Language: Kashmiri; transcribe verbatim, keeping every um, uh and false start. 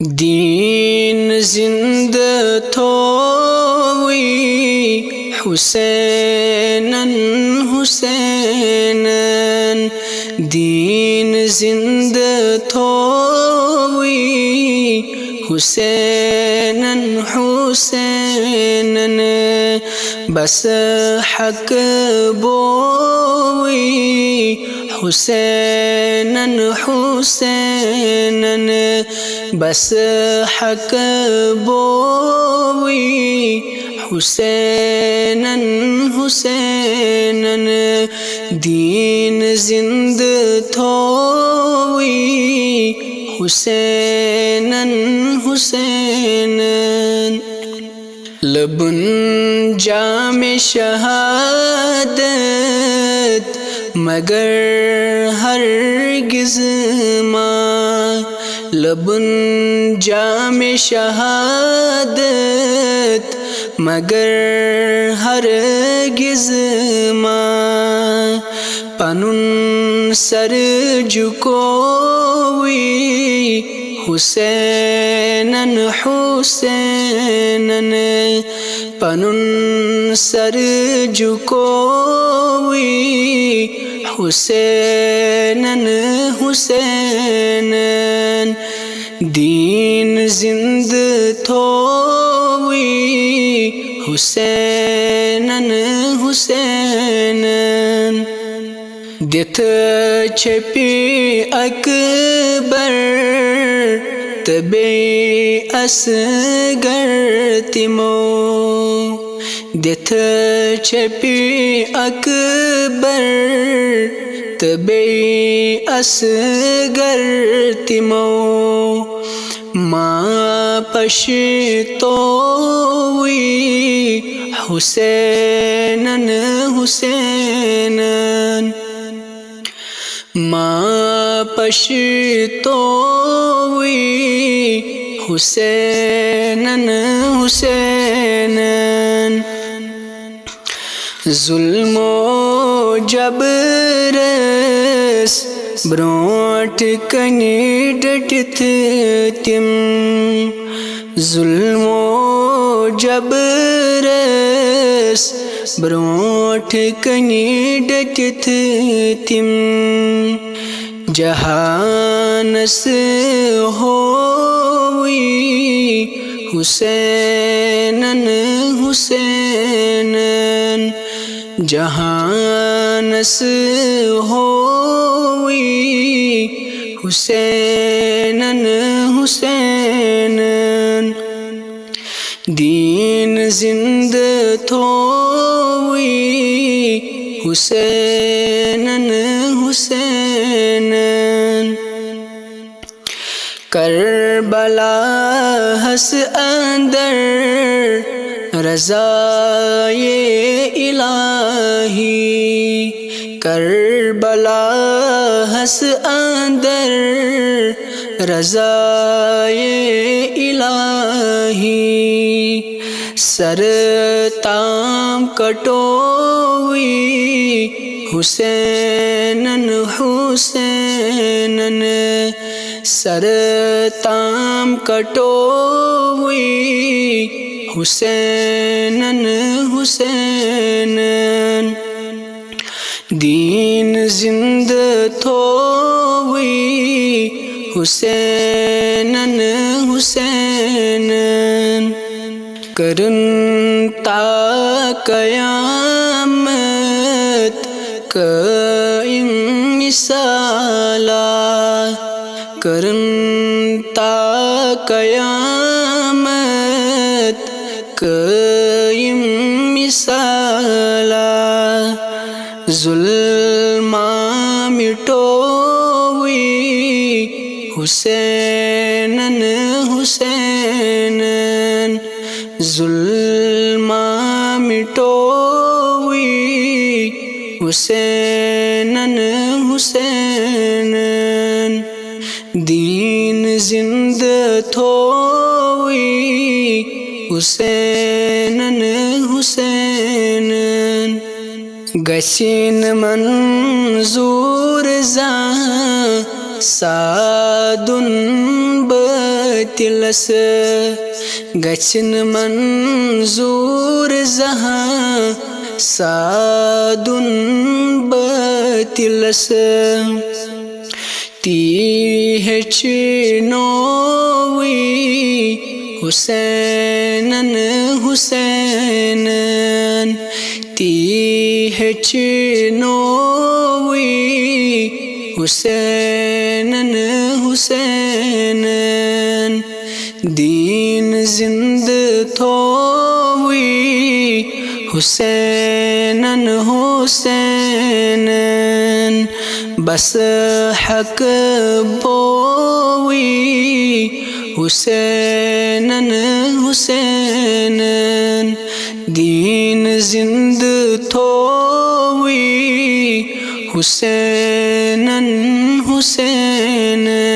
دیٖن زِنٛدٕ تھووٕے حُسینَن، حُسینَن۔ دیٖن زِنٛدٕ تھووٕے حُسینَن، حُسینَن۔ بس حق بووٕے حُسینَن، حُسینَن۔ بس حق بووٕے حُسینَن، حُسینَن۔ دیٖن زِنٛدٕ تھووٕے حُسینَن، حُسینَن۔ لبن جام شہادت مگر ہرگز ما، لبن جام شہادت مگر ہرگز ما۔ پنُن سر جُکووٕے حُسینَن، حُسینَن۔ پنُن سر جُکووٕے حُسینَن، حُسینَن۔ دیٖن زِنٛدٕ تھووٕے حُسینَن، حُسینَن۔ دِتھ چھپہِ اکبر تہٕ بیٚیہِ اصغر تِمو۔ دِتھ چھپہِ اکبر تہٕ بیٚیہِ اصغر تِمو۔ ما پشتووٕے حُسینَن، حُسینَن۔ ما پشتووٕے حُسینَن، حُسینَن۔ ظُلم و جبرس برونٛٹھ کنہِ ڈٔٹِتھ تِم۔ ظُلم و جبرس برونٛٹھ کنہِ ڈٔٹِتھ تِم۔ جہانس ہووٕے حُسینَن، حُسینَن۔ جہانس ہووٕے حُسینَن، حُسینَن۔ دیٖن زِنٛدٕ تھووٕے حُسینَن، حُسینَن۔ کربلاہس اندر رضائے الٰہی، کربلاہس اندر رضائے الٰہی۔ سر تام کٹووٕے حُسینَن، حُسینَن۔ سر تام کٹووٕے حُسینَن، حُسینَن۔ دیٖن زِنٛدٕ تھووٕے حُسینَن، حُسینَن۔ کٔرٕن تا قیامت قٲیِم مثالا۔ کٔرٕن تا قیامت قٲیِم مثالا۔ ظُلما مِٹووٕے حُسینَن، حُسینَن۔ ظُلما مِٹووٕے حُسینَن، حُسینَن۔ دیٖن زِنٛدٕ تھووٕے حُسینَن، حُسینَن۔ گژھِ نہٕ منظوٗر زانٛہہ سعدُن بٲقی۔ قٲتِلس، گژھِ نہٕ منظوٗر زانٛہہ سادُن بٲطِلس۔ تی ہیٚچھنووٕے حسینن حسینن، تی ہیٚچھنووٕے حسینن حسینن۔ دیٖن زِنٛدٕ تھووٕے حسینن حسینن۔ بس حق بووٕے حسینن حسینن۔ دیٖن زِنٛدٕ تھووٕے حسینن حسینن۔